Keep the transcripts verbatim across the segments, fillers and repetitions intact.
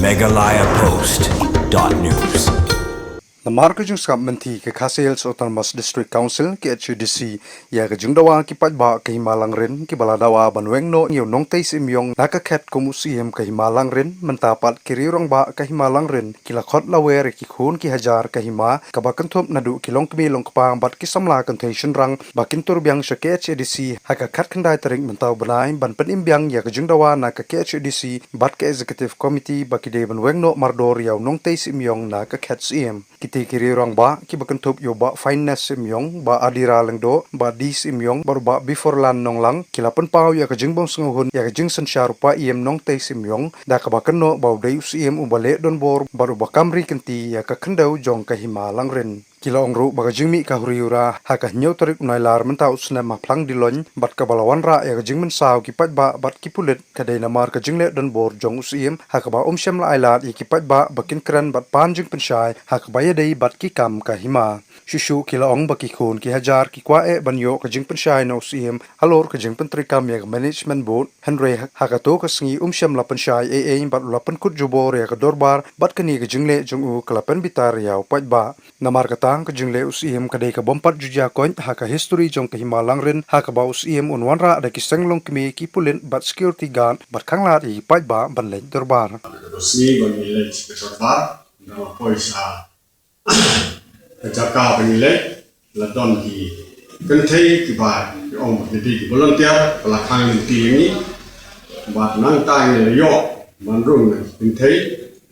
Meghalaya Post dot news. Namar ka jingsngap mynthi ka Khasi Hills Autonomous District Council, K H A D C, ïa ka jingdawa ki paidbah ka Hima Langrin kiba la dawa ban weng noh ïa u Nongtei Syiemliong na ka khet kum u Syiem ka Hima Langrin, mynta pat ki riew rangbah ka Hima Langrin ki la khot lawer ïa ki khun ki hajar ka hima kaba kynthup naduh ki longkmie longkpa bad ki samla kynthei shynrang ba kin tur biang sha K H A D C ha ka khatkhyndai tarik mynta u bnai ban pynim biang ïa ka jingdawa na ka K H A D C bad ka Executive Committee ba ki dei ban weng noh mardor ïa u Nongtei Syiemliong na ka khet Syiem. Kitei ki riew rangbah kiba kynthup ïa u Bah Fineness Syiemliong, Bah Adira Lyngdoh, Bah D Syiemliong bad u Bah Biforlan Nonglang ki la pynpaw ïa ka jingbym sngewhun ïa ka jingsynshar u Paiem Nongtei Syiemliong da kaba kynnoh ba u dei u Syiem uba leh donbor bad uba kam ri kynti ïa ka khyndew jong ka Hima Langrin. Ki la ong ruh ba ka jingmih ka huri hura ha ka hynñiew tarik u Nailar mynta u snem ha Phlang Diloin bad kaba la wanrah ïa ka jingmynsaw ki paidbah bad ki pulit ka dei namar ka jingleh donbor jong u Syiem ha kaba um shym la ailad ïa ki paidbah ba kin kren bad pan jingpynshai ha kaba ïadei bad ki kam ka hima. Shuh shuh ki la ong ba ki khun ki hajar ki kwah eh ban ïoh ka jingpynshai na u Syiem halor ka jingpyntreikam ïa ka Management Board, hynrei ha kato ka sngi um shym la pynshai ei ei bad u la pynkut jubor ïa ka dorbar bad kane ka jingleh jong u ka la pynbitar ïa u paidbah. Namar kata ka jingleh u Syiem ka dei ka bym pat ju jia koit ha ka history jong ka Hima Langrin ha kaba u Syiem un wanrah da ki seng longkmie, ki pulit bad security guard bad khanglad ïa ki paidbah ban leit dorbar. Ka sngi ba ngi leit sha ka dorbar, nga la poi sha ka jaka ba ngi leit, la don ki kynthei kiba ki ong ba ki dei ki volunteer ba la khang lynti ïa ngi. Bad nangta ngi la ïoh ban rung na ki kynthei,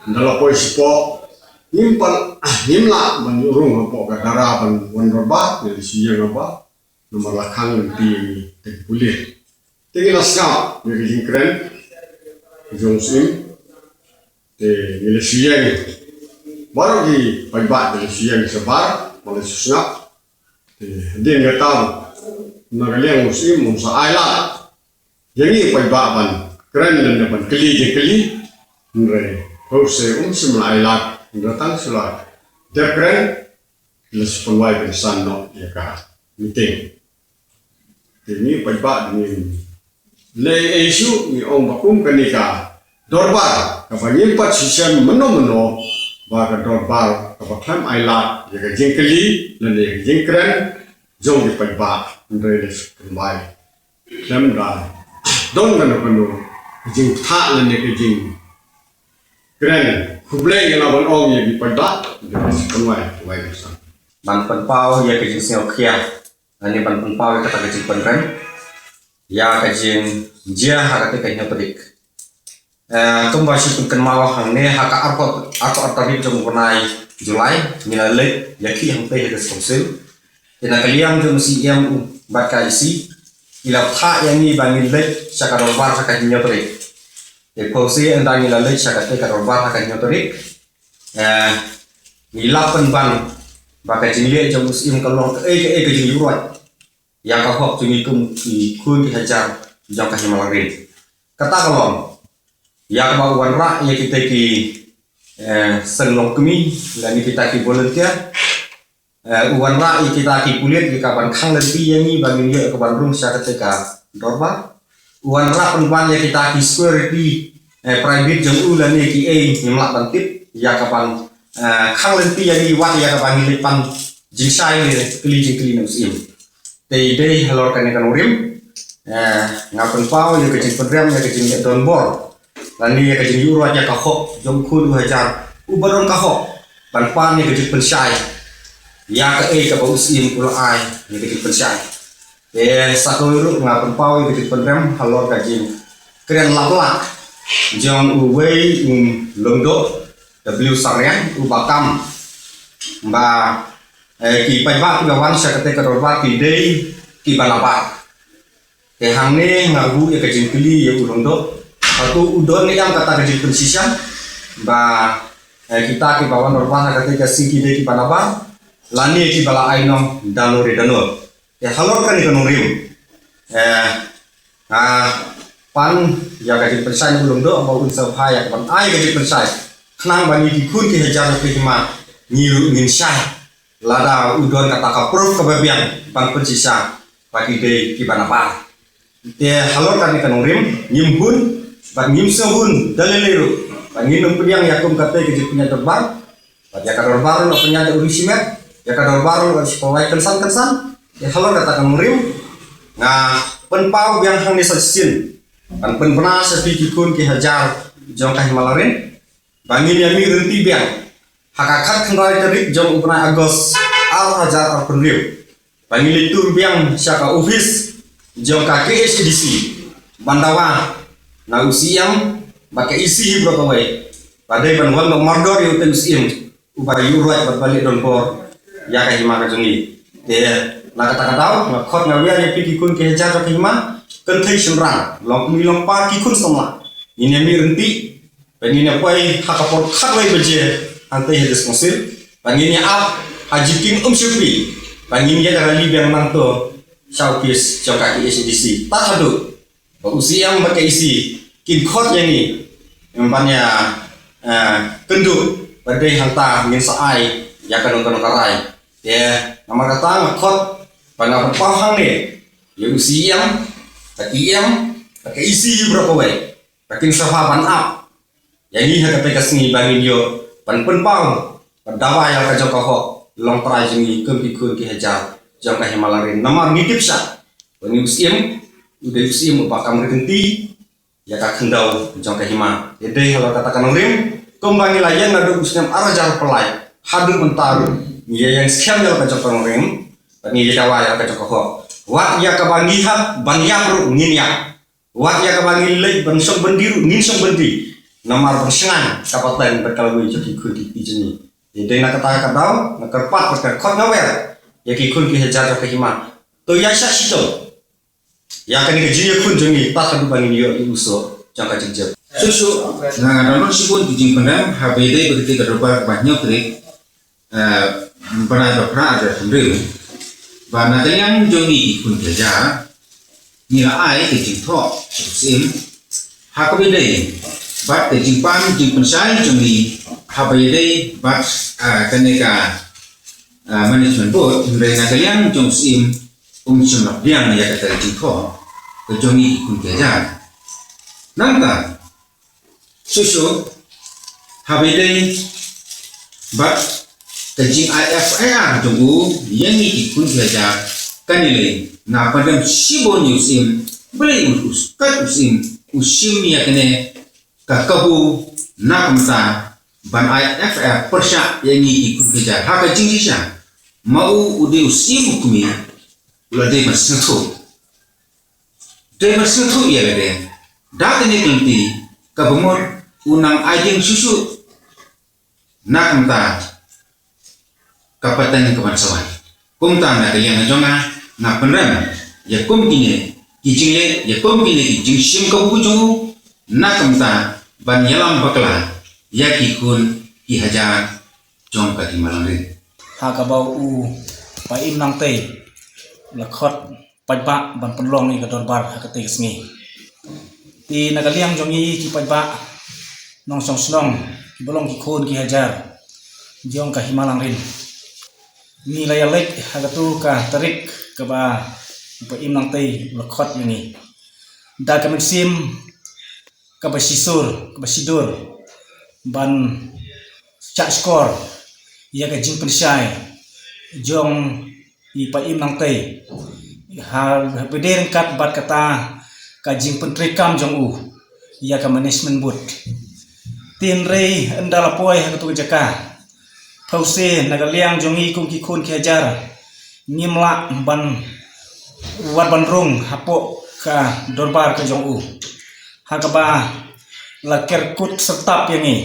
ynda la poi shapoh ngim pat, ngim lah ban rung hapoh ka dara ban wan dorbar, ngi la shu ïeng hapoh, namar la khang lynti ïa ngi da ki pulit. Te ngi la sngap ïa ka jingkren jong u Syiem. Te ngi la shu ïeng, baroh ki paidbah ki la shu ïeng shabar, ba la shu sngap. Te hadien kata, na ka liang u Syiem um sa ailad ïa ngi paidbah ban kren lane ban kylli jingkylli. Hynrei hynrei um shym la ailad, hynrei tang shu la dep kren, la shu pynwai pynsan noh ïa ka meeting. Te ngi paidbah ngim leh ei ei shuh, ngi ong ba kum kane ka dorbar kaba ngim pat shisha mynno mynno ba ka dorbar kaba khlem ailad ïa ka jingkylli lane ïa ka jingkren jong ki paidbah, hynrei la shu pynwai khlem da don kano kano ka jingpynthah lane ka jingkren khublei ïa la ban ong ïa ki paidbah, hynrei la shu pynwai, pynwai pynsan. Ban pynpaw ïa ka jingsngewkhia, lane ban pynpaw ïa kata ka jingpynrem ïa ka jingjia ha kata ka hynñiew tarik. Eh, kumba shu pynkynmaw hangne, ha ka arphew, arphew ar tarik jong u bnai July ngi la leit ïakhih hangtei ha District Council. Te na ka liang jong u Syiem bad ka I C ki la phah ïa ngi ba ngin leit sha ka dorbar ha ka hynñiew tarik. Te phewse ynda ngi la leit sha kata ka dorbar ha ka hynñiew tarik, eh, ngi la pynban ba ka jingleh jong u Syiem ka long kaei kaei ka jingïuhroit ïa ka hok jong ngi kum ki khun ki hajar jong ka Hima Langrin. Kata ka long ïa kaba u wanrah ïa kita ki, eh, seng longkmie lane kita ki volunteer. Eh, u wanrah ïa kita ki pulit ïa ka ban khang lynti ïa ngi ba ngin ïoh ïa ka ban rung sha kata ka dorbar. U wanrah pynban ïa kita ki security, eh, private jong u lane kiei ngim lah ban tip, ïa ka ban, eh, khang lynti ïa ngi wat ïa ka ban ngin leit pan jingshai ne kylli jingkylli na u Syiem. Te dei halor kane ka nongrim, eh, nga pynpaw ïa ka jingpynrem ïa ka jingdonbor lane ïa ka jingïuhroit ïa ka hok jong u khun u hajar uba don ka hok ban pan ïa ka jingpynshai ïa kaei kaba u Syiem u la ai ïa ka jingpynshai. Te sa kawei ruh nga pynpaw ïa ka jingpynrem halor ka jingkren lap lak jong uwei u Lyngdoh W Sareng uba kam ba, eh, ki paidbah kiba wan sha kata ka dorbar ki dei kiba nabar. Te hangne nga buh ïa ka jingkylli ïa u Lyngdoh, hato u don ne em kata ka jingpynshisha ba, eh, kita kiba wan dorbar ha kata ka sngi ki dei kiba nabar lane kiba la ai nong da no re da no. Te halor kane ka nongrim, eh, nga pan ïa ka jingpynshai na u Lyngdoh ba un sa phah ïa ka ban ai ka jingpynshai khnang ba ngi ki khun ki hajar ki hima ngi ruh ngin shai. Lada u don kata ka proof kaba biang ban pynshisha ba ki dei kiba nabar. Te halor kane ka nongrim ngim hun bad ngim sngewhun da lei lei ruh Ba ngin ym pdiang ïa kum kata ka jingpynïaid dorbar. Bad ïa ka dorbar ruh la pynïaid da u ri shimet, ïa ka dorbar ruh la pynïaid kynsan kynsan. Ïa halor kata ka nongrim, nga pynpaw biang hangne sa shisien ban pynbna sha phi ki khun ki hajar jong ka Hima Langrin ba ngin ïa mih rynti biang ha ka khatkhyndai tarik jong u bnai August ar hajar arphew hynriew. Ba ngin leit tur biang sha ka office jong ka K H A D C ban dawa na u C M bad ka E C hi baroh kawei ba dei ban wan long mardor ïa utei u C M uba ïuhroit bad ba leh donbor ïa ka hima ka jong ngi. Te na kata ka daw nga khot nga wer ïa phi ki khun ki hajar jong ka hima, kynthei shynrang, long kmie long kpa, ki khun samla, ngin ïa mih rynti. Ba ngin ïa poi ha ka por khatwei baje hangtei ha District Council. Ba ngin ïa ap ha jingkieng Umshipi. Ba ngin ïa rally biang nangto sha office jong ka K H A D C. Tad haduh ba u C M bad ka E C kin khot ïa ngi ban ïa, eh, kynduh ba dei hangta ngin sa ai ïa kano kano ka rai. Te namar kata nga khot ba nga pynpaw hangne ïa u C M, ka E M, ka E C ïa baroh kawei ba kin sngewbha ban ap ïa ngi ha kata ka sngi ba ngin ïoh ban pynpaw ban dawa ïa ka jong ka hok long trai jong ngi kum ki khun ki hajar jong ka Hima Langrin. Namar ngi tip shai ba ngi u C M u dei u C M uba kam rynti ïa ka khyndew jong ka hima. Ïa dei halor kata ka nongrim kumba ngi la ïeng naduh u snem ar hajar arphew lai haduh mynta ruh ngi ïa ïeng skhem ïa la ka jong ka nongrim bad ngi ïa dawa ïa la ka jong ka hok. Wat ïa kaba ngi hap ban ïap ruh ngin ïap. Wat ïa kaba ngi leit ban shong byndi ruh ngin shong byndi. Namar ban shngaiñ ka pateng bad ka lawei jong ki khun ki kti jong ngi. Ïa dei na kata ka daw nga kyrpad bad nga khot nga wer ïa ki khun ki hajar jong ka hima. To ïa shah shitom ïa kane ka jingïakhun jong ngi tad haduh ba ngin ïoh ïa u soh jong ka jingjop. Shuh shuh nga, nga don shibun ki jingpyndem haba ïadei bad kata ka dorbar kaba hynñiew tarik, eh, bnai ba phra arhajar hynriew, ba na ka liang jong ngi ki khun ki hajar ngi la ai ka jingthoh sha u Syiem ha kaba ïadei bad ka jingpan jingpynshai jong ngi haba ïadei bad, eh, kane ka, eh, management board, hynrei na ka liang jong u Syiem um shym la pdiang ïa kata ka jingthoh ka jong ngi ki khun ki hajar. Nangta shuh shuh haba ïadei bad ka jingai F I R jong u ïa ngi ki khun ki hajar, kane lei nga pyndem shibun ïa u Syiem, balei u, u kat u Syiem u shim ïa kane ka kabu na ka bynta ban ai F I R pyrshah ïa ngi ki khun ki hajar ha ka jingshisha. Ma u, u dei u Syiem u kmie, u la dei ban sngewthuh. Dei ban sngewthuh ïa lade da kane ka lynti kaba mut u nang ai jingsusuh na ka bynta ka pateng kaban sa wan. Kumta na ka liang jong nga, nga pynrem ïa kum kine ki jingleh, ïa kum kine ki jingshim kabu jong u na ka bynta ban ïalam bakla ïa ki khun ki hajar jong ka Hima Langrin. Ha kaba u Paiem Nangtei la khot paidbah ban pynlong ïa ka dorbar ha katei ka sngi. Te na ka liang jong ngi ki paidbah nongshong shnong kiba long ki khun ki hajar jong ka Hima Langrin, ngi la ïaleit ha kato ka tarik kaba u Paiem Nangtei u la khot ïa ngi da ka mynsiem kaba shisur, kaba shidur ban shah shkor ïa ka jingpynshai jong i Paiem Nangtei ha, haba ïadei ryngkat bad kata ka jingpyntreikam jong u ïa ka management board. Te hynrei ynda la poi ha kato ka jaka, phewse na ka liang jong ngi kum ki khun ki hajar ngim lah ban, wat ban rung hapoh ka dorbar ka jong u, ha kaba la kerkut syrtap ïa ngi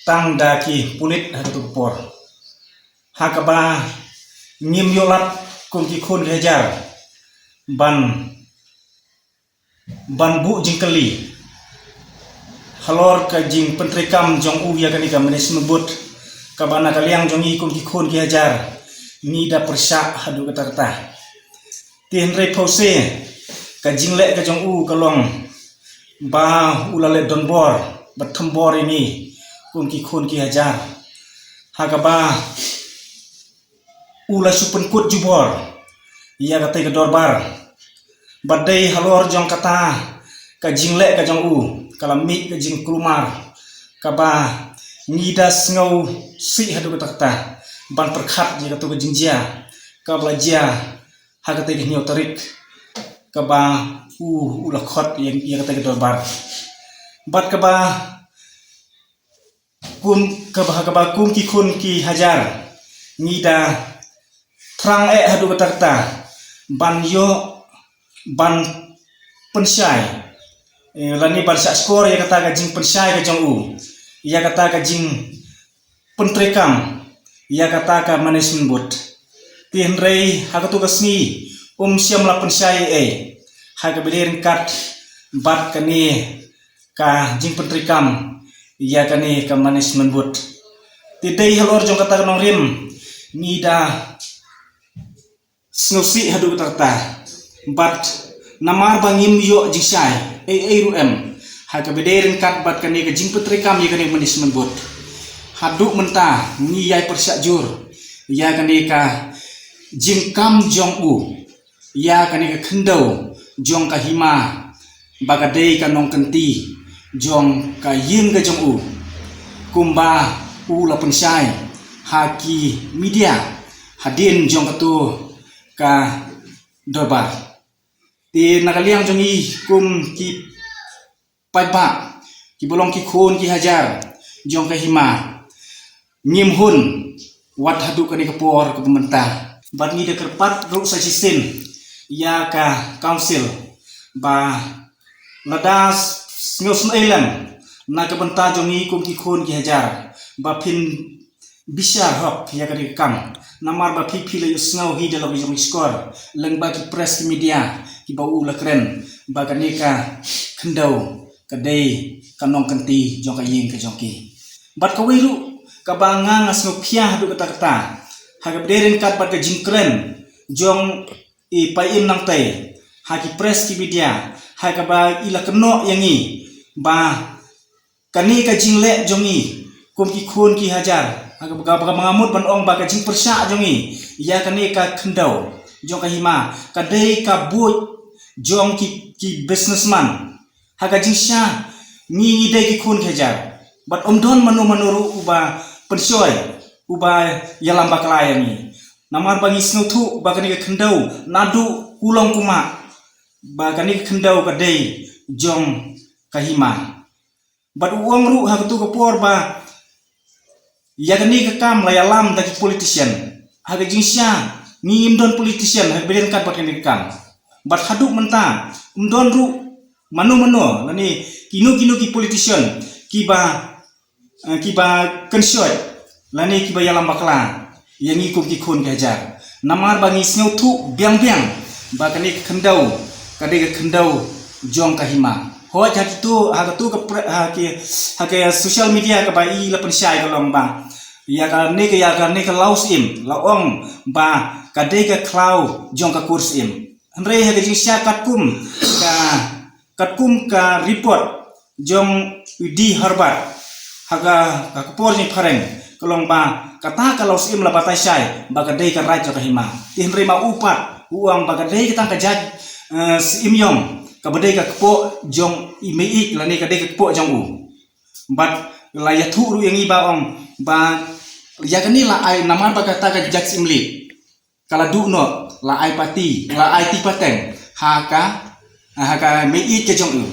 tang da ki pulit ha kato ka por, ha kaba ngim ïoh lad kum ki khun ki hajar ban ban buh jingkylli halor ka jingpyntreikam jong u ïa kane ka management board, kaba na ka liang jong ngi kum ki khun ki hajar ngi da pyrshah haduh katta katta. Te hynrei phewse ka jingleh ka jong u ka long ba u la leh donbor bad thombor ïa ngi kum ki khun ki hajar, ha kaba u la shu pynkut jubor ïa katei ka dorbar. Bad dei halor jong kata ka jingleh ka jong u ka la mih ka jingkulmar kaba ngi da sngewsih haduh katta katta ban pyrkhat ïa kato ka jingjia kaba la jia ha katei ka hynñiew tarik, kaba u, u la khot ïa, ïa katei ka dorbar. Bad kaba kum, kaba, kaba kum ki khun ki hajar ngi da thrang eh haduh katta katta ban ïoh, ban pynshai, eh, lane ban shahshkor ïa kata ka jingpynshai ka jong u, ïa kata ka jingpyntreikam ïa kata ka management board. Te hynrei ha kato ka sngi um shym la pynshai ei ei ha kaba dei ryngkat bad kane ka jingpyntreikam ïa kane ka management board. Te dei halor jong kata ka nongrim ngi da sngewsih haduh katta katta, bad namar ba ngim ïoh jingshai ei ei ruh em ha kaba dei ryngkat bad kane ka jingpyntreikam ïa kane ka management board. Haduh mynta ngi ïai pyrshah jur ïa kane ka jingkam jong u, ïa kane ka khyndew jong ka hima ba ka dei ka nongkynti jong ka ïing ka jong u, kumba u la pynshai ha ki media hadien jong kato ka dorbar. Te na ka liang jong ngi kum ki paidbah kiba long ki khun ki hajar jong ka hima, ngim hun wat haduh kane ka por kaba mynta. Bad ngi da kyrpad ruh sa shisien ïa ka council ba lada sngewsynei lem na ka bynta jong ngi kum ki khun ki hajar ba phin bishar hok ïa kane ka kam. Namar ba phi phi la ïohsngew hi da la ki jong ki shkor lyngba ki press ki media kiba u la kren ba kane ka khyndew ka dei ka nongkynti jong ka ïing ka jong ki. Bad kawei ruh kaba nga nga sngewkhia haduh katta katta ha kaba dei ryngkat bad ka jingkren jong i Paiem Nangtei ha ki press ki media ha kaba i la kynnoh ïa ngi ba kane ka jingleh jong ngi kum ki khun ki hajar ha kaba, kaba, kaba nga mut ban ong ba ka jingpyrshah jong ngi ïa kane ka khyndew jong ka hima ka dei ka buit jong ki, ki businessman. Ha ka jingshisha ngi ngi dei ki khun ki hajar bad ym don mano mano ruh uba pynshoi, uba ïalam bakla ïa ngi. Namar ba ngi sngewthuh ba kane ka khyndew naduh kulong kumah ba kane ka khyndew ka dei jong ka hima. Bad u ong ruh ha katu ka por ba ïa kane ka kam la ïalam da ki politician. Ha ka jingshisha ngi ngim don politician ha ka bynta bad kane ka kam. Bad haduh mynta ym don ruh mano mano lane kino kino ki politician kiba, eh, kiba kynshoit lane kiba ïalam bakla ïa ngi kum ki khun ki hajar. Namar ba ngi sngewthuh biang biang ba kane ka khyndew ka dei ka khyndew jong ka hima. Hooid ha kitu, ha katu ka pre-, ha ki, ha ki social media kaba i la pynshai ka long ba ïa kane ka, ïa kane ka Law Syiem la ong ba ka dei ka khlaw jong ka kur syiem. Hynrei ha ka jingshisha katkum ka, katkum ka report jong u D Herbert ha ka, ha ka por jingphareng ka long ba kata ka Law Syiem la batai shai ba ka dei ka raid jong ka hima. Te hynrei ma u pat u ong ba ka dei ka tang ka jait, eh, syiem ïong kaba dei ka kpoh jong i meiieit lane ka dei ka kpoh jong u. Bad la ïathuh ruh ïa ngi ba ong ba ïa kane la ai namar ba kata ka jait syiem lih ka la duh noh, la ai pati, la ai ti pateng ha ka, ha ka meiieit ka jong u.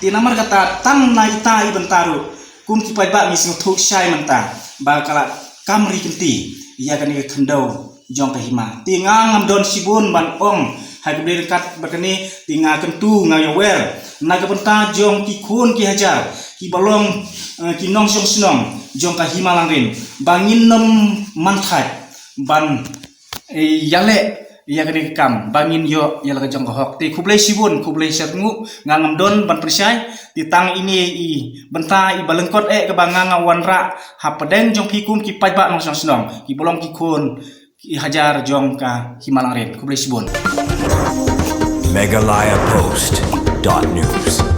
Te namar kata tang na ita i bynta ruh kum ki paidbah ngi sngewthuh shai mynta ba ka la kam ri kynti ïa kane ka khyndew jong ka hima. Te nga ngam don shibun ban ong ha ka bynta ryngkat bad kane, te nga kyntu nga ïawer na ka bynta jong ki khun ki hajar kiba long, eh, ki nongshong shnong jong ka hima Langrin ba ngin nym man thait ban, eh, ïaleh ïa kane ka kam ba ngin ïoh ïa la ka jong ka hok. Te khublei shibun, khublei shibun, nga ngam don ban pynshai. Te tang ine i bynta iba lyngkot eh kaba nga nga wanrah hapdeng jong phi kum ki paidbah nongshong shnong kiba long ki khun ki hajar jong ka hima Langrin. Khublei shibun. Meghalaya Post dot news.